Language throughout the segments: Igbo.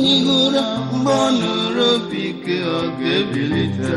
Ehighị ụra mgbe ọ nụrụ opi ike, ọ ga-ebilite.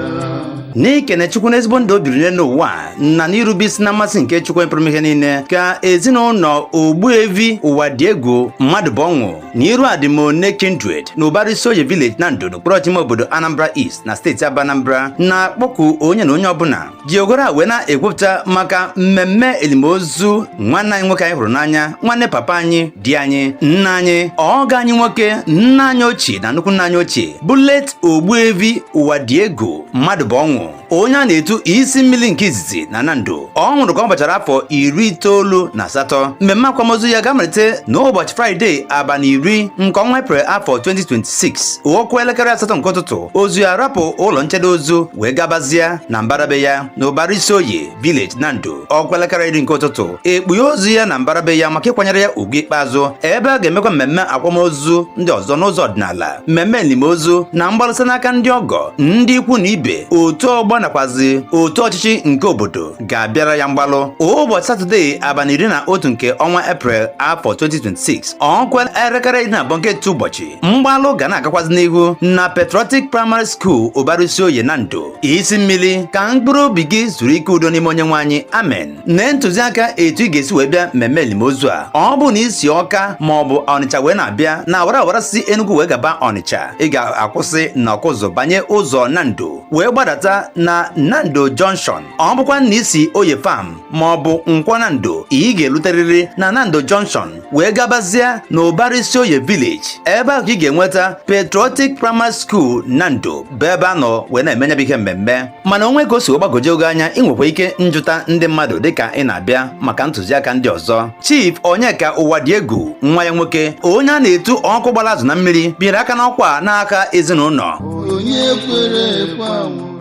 N'ikene Chukwu n'ezigbo ndụ o biri n'elu ụwa na n'irube isi na mmasị nke Chukwu pụrụ ihe niile, ka ezinụlọ Ogbuevi Ụwadịegwu Mmadụbụọnwụ na Iru Adịmone Kindred na Ụbara Isioye Village na Ndo, n'okpuru ọchịchị ime obodo Anambra East na steeti Aba Anambra, na-akpọku onye na onye ọbụla ji ogoro a wee na-ekwupụta maka mmemme elimozu nwanne anyị nwoke anyị hụrụ n'anya, nwanne papa anyị, di anyị, nna anyị, ọgọ anyị nwoke, nna anyị ochie na nnukwu nna anyị ochie, bụ late Ogbuevi Ụwadịegwu Mmadụbụọnwụ, onye a na-etu isi mmiri nke izizi na Nando. Ọ nwụrụ ka ọ gbachara afọ 98. Mmemme akwamozu ya ga-amalite n'ụbọchị Fraịde, abalị 10 nke ọnwa Eprel, afọ 2026, ọ kụọ elekere 8 nke ụtụtụ. Ozu ya rapụ ụlọ nchedo ozu wee gabazie na mbarabe ya na Ụbara Isioye Village na Ndo. Ọ kụọ elekere 10 nke ụtụtụ, ekpughe ozu ya na mbarabe ya maka ịkwanyere ya ugwu ikpeazụ, ebe a ga-emekwa mmemme akwamozu ndị ọzọ n'ụzọ ọdịnala. Mmemme elimozu na mgbalụsị n'aka ndị ọgọ, ndị ikwu na ibe, otu ọgbọ nakwazi otu ọchịchị nke obodo ga-abịara ya mgbalụ ụbọchị Satọde, abalị 11 nke ọnwa Eprel, afọ 2026, ọ kụọ elekere 12 nke etiti ụbọchị. Mgbalụ ga na-agakwazi n'ihu na Patriotic Primary School, Ụbara Isioye na Ndo. Isi mmiri, ka mkpụrụ obi gị zuru ike udo n'ime Onye nwe anyị. Amen. Nee ntụziaka etu ị ga-esi wee bịa mmemme elimozu a. Ọ bụ na isi Ọka ma ọ bụ Ọnịcha wee na-abịa na awara awara si Enugu wee gaba Ọnịcha, ị ga-akwụsị na Ọkụzụ, banye ụzọ Nando wee gbadata na Nando Junction. Ọ bụkwa na isi Oye Farm ma ọ bụ Nkwọ Nando, ị ga-eluterịrị na Nando Junction wee gabazie na Ụbara Isioye Village. Ebe ahụ ka ị ga-enweta Patriotic Primary School Nando, bụ ebe a nọ wee na-emenyebụ ihe mmemme. Mana onwe ka o si gbagwoju oge anya, ị nwekwa ike njụta ndị mmadụ dịka ị na-abịa maka ntụziaka ndị ọzọ. Chief Onyeka Ụwadịegwu, nwa ya nwoke, onye a na-etu ọkụ gbara azụ na mmiri, binyere aka n'ọkwa n'aka ezinụlọ. Onye kwere ekwe anwụ.